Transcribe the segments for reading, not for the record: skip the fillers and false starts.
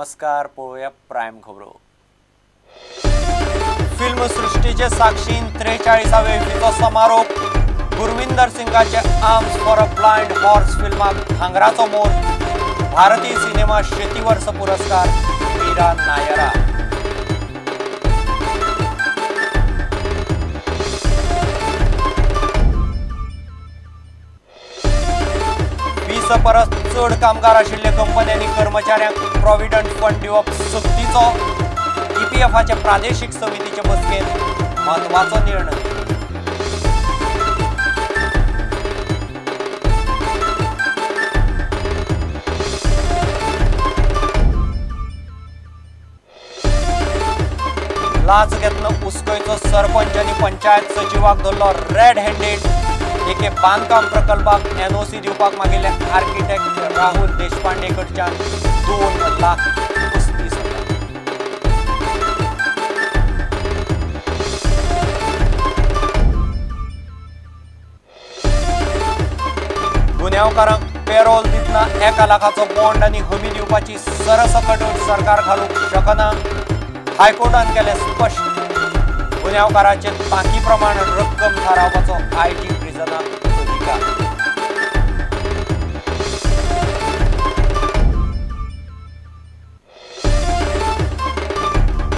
नमस्कार. पळोवया प्रायम खबरो. फिल्म सृष्टीचे साक्षीन 43व्या इफ्फीचो समारोप. Gurvinder सिंगाचे Arms for a Blind Horse फिल्माक भांगराचो मोर. भारतीय सिनेमा शेतीवर्ष पुरस्कार मीरा नायरा. परस चड कामगार आशिल्ले कंपन्यांनी कर्मचाऱ्यांक प्रॉव्हिडंट फंड दिवप सक्तीचो. ईपीएफाच्या प्रादेशीक समितीचे बसकेंत म्हत्वाचो निर्णय. लाच घेतना उसकयचो सरपंच आनी पंचायत सचिवाक धरलो रेड हँडेड. एके बांदकाम प्रकल्पाक एनओसी दिवपाक मागिल्ले आर्किटेक्ट राहुल देशपांडे कडच्यान 2 लाख 35 हजार. गुन्यांवकारांक पेरोल दितना 1 लाखाचो बॉन्ड आनी हमी दिवपाची सरसकट सरकार घालूंक शकना. हायकोर्टान केलें स्पश्ट. गुन्यांवकाराचे तांकी प्रमाण रक्कम थारावपाचो आयजी प्रिजनाक अधिकार.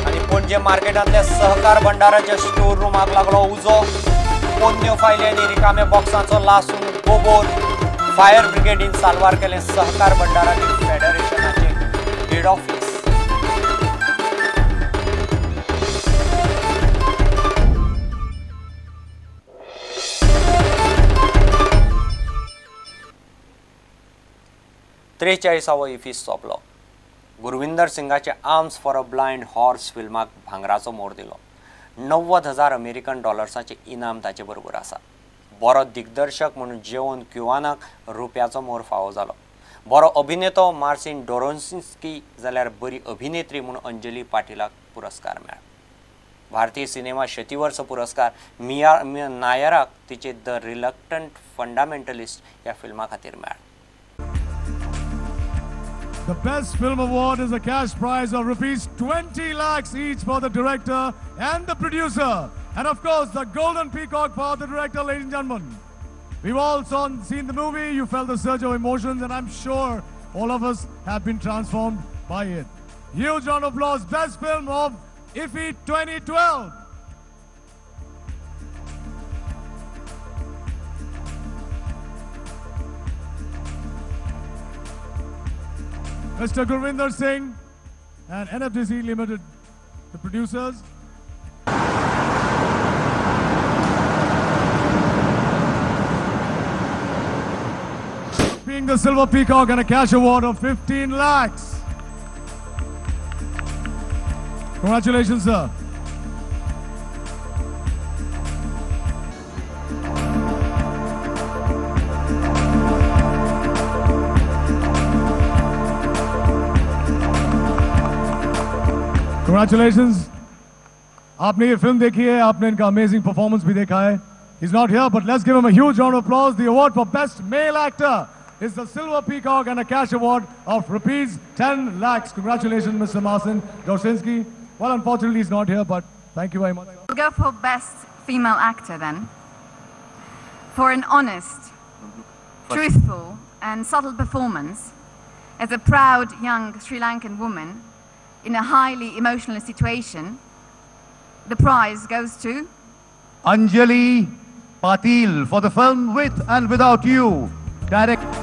आनी पणजे मार्केटांतल्या सहकार भंडाराच्या स्टोर रुमाक लागलो उजो. पोन्न्यो फायली आनी रिकाम्या बॉक्सांचो लासून गोबोर. फायर ब्रिगेडीन साल्वार केलें सहकार भंडार आनी फेडरेशनाचें हेड ऑफिस. त्रेचाळीसावो इफ्फी सोंपलो. Gurvinder सिंगाचे Arms for a Blind Horse फिल्माक भांगराचो मोर दिलो. 90,000 अमेरिकन डॉलर्साचें इनाम ताचे बरोबर आसा. बरो दिग्दर्शक म्हणून जेवन क्युआनाक रुप्याचो मोर फावो जालो. बरो अभिनेतो मार्सिन डोरोन्स्की जाल्यार बरी अभिनेत्री म्हूण अंजली पाटीलाक पुरस्कार मेळ्ळो. भारतीय सिनेमा शतीवर्ष पुरस्कार मिया नायराक तिचे the reluctant fundamentalist ह्या फिल्मा खातीर मेळ्ळो. The Best Film Award is a cash prize of rupees 20 lakhs each for the director and the producer. And of course, the Golden Peacock for the director, ladies and gentlemen. We've all seen the movie, you felt the surge of emotions, and I'm sure all of us have been transformed by it. Huge round of applause, Best Film of IFFI 2012. Mr. Gurvinder Singh and NFDC Limited, the producers. Being the Silver Peacock and a cash award of 15 lakhs. Congratulations, sir. Congratulations. आपने ये film देखी है, आपने इनका amazing performance भी देखा है. He's not here, but let's give him a huge round of applause. The award for Best Male Actor is the Silver Peacock and a cash award of rupees 10 lakhs. Congratulations, Mr. Marcin Dorsinski. Well, unfortunately, he's not here, but thank you very much. We'll go for Best Female Actor then. For an honest, truthful, and subtle performance as a proud young Sri Lankan woman in a highly emotional situation, the prize goes to Anjali Patil for the film With and Without You. Direct.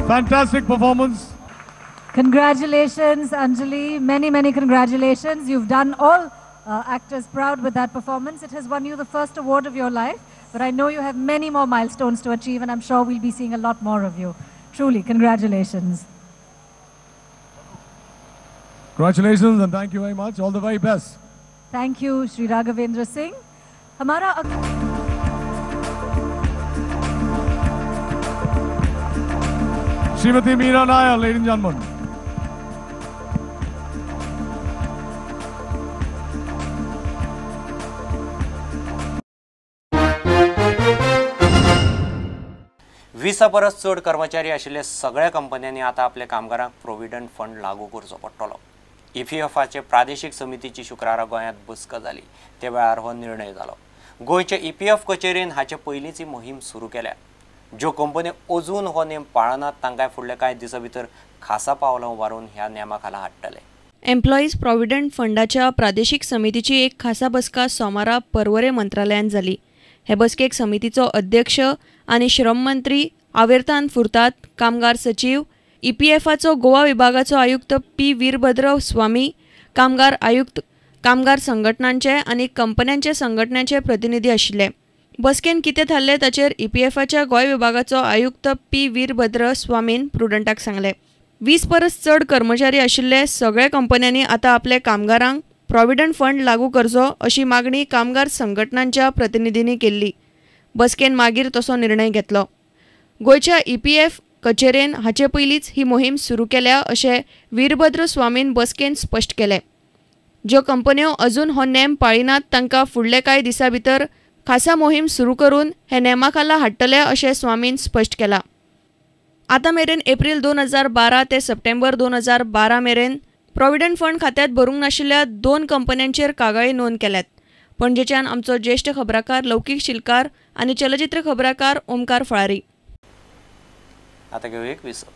Fantastic performance. Congratulations, Anjali. Many, many congratulations. You've done all actors proud with that performance. It has won you the first award of your life, but I know you have many more milestones to achieve, and I'm sure we'll be seeing a lot more of you. Truly, congratulations. Congratulations and thank you very much. All the very best. Thank you, Shri Raghavendra Singh. Hamara Shrimati Meera Nair, ladies and gentlemen. 20 परस चड कर्मचारी आशिल्ले सगळ्या कंपन्यांनी आतां आपल्या कामगारांक provident fund लागू करचो पडटलो. ईपीएफाचे प्रादेशीक समितीची शुक्रारा गोंयांत बसका जाली ते वेळार हो निर्णय जालो. गोंयचे ईपीएफ कचेरेन हाचे पयलींच ही मोहीम सुरू केल्या. ज्यो कंपन्यो अजून हो नेम पाळनात तांकां फुडल्या कांय दिसां भितर खासा पावलां उबारून ह्या नेमा खाला हाडटले. एम्प्लॉईज प्रॉव्हिडंट फंडाच्या प्रादेशीक समितीची एक खासा बसका सोमारा पर्वरे मंत्रालयांत जाली. हे बसकेक समितीचो अध्यक्ष आनी श्रम मंत्री आवेरतान फुर्ताद, कामगार सचीव, ईपीएफाचो गोवा विभागाचो आयुक्त पी वीरभद्र स्वामी, कामगार आयुक्त, कामगार संघटनांचे आनी कंपन्यांचे संघटनांचे प्रतिनिधी आशिल्ले. बसकेन कितें थारलें ताचेर ईपीएफाच्या गोंय विभागाचो आयुक्त पी वीरभद्र स्वामीन प्रुडंटाक सांगलें. 20 परस चड कर्मचारी आशिल्ले सगळ्या कंपन्यांनी आतां आपल्या कामगारांक प्रॉव्हिडंट फंड लागू करचो अशी मागणी कामगार संघटनांच्या प्रतिनिधींनी केल्ली. बसकेन मागीर तसो निर्णय घेतलो. गोंयच्या ईपीएफ कचेरेन हाचे पयलींच ही मोहीम सुरू केल्या अशें वीरभद्र स्वामीन बसकेन स्पश्ट केलें. ज्यो कंपन्यो अजून हो नेम पाळिनात तांकां फुडले कांय दिसां भितर खासा मोहीम सुरू करून हे नेमा खाला हाडटले अशें स्वामीन स्पश्ट केलां. आतां मेरेन एप्रील 2012 ते सप्टेंबर 2012 मेरेन प्रॉव्हिडंट फंड खात्यांत भरूंक नाशिल्ल्या 2 कंपन्यांचेर कागाळी नोंद केल्यात. पणजेच्यान आमचो ज्येश्ठ खबराकार लौकीक शिलकार आनी चलचित्र खबराकार ओमकार फळारी. आतां घेवया एक विसव.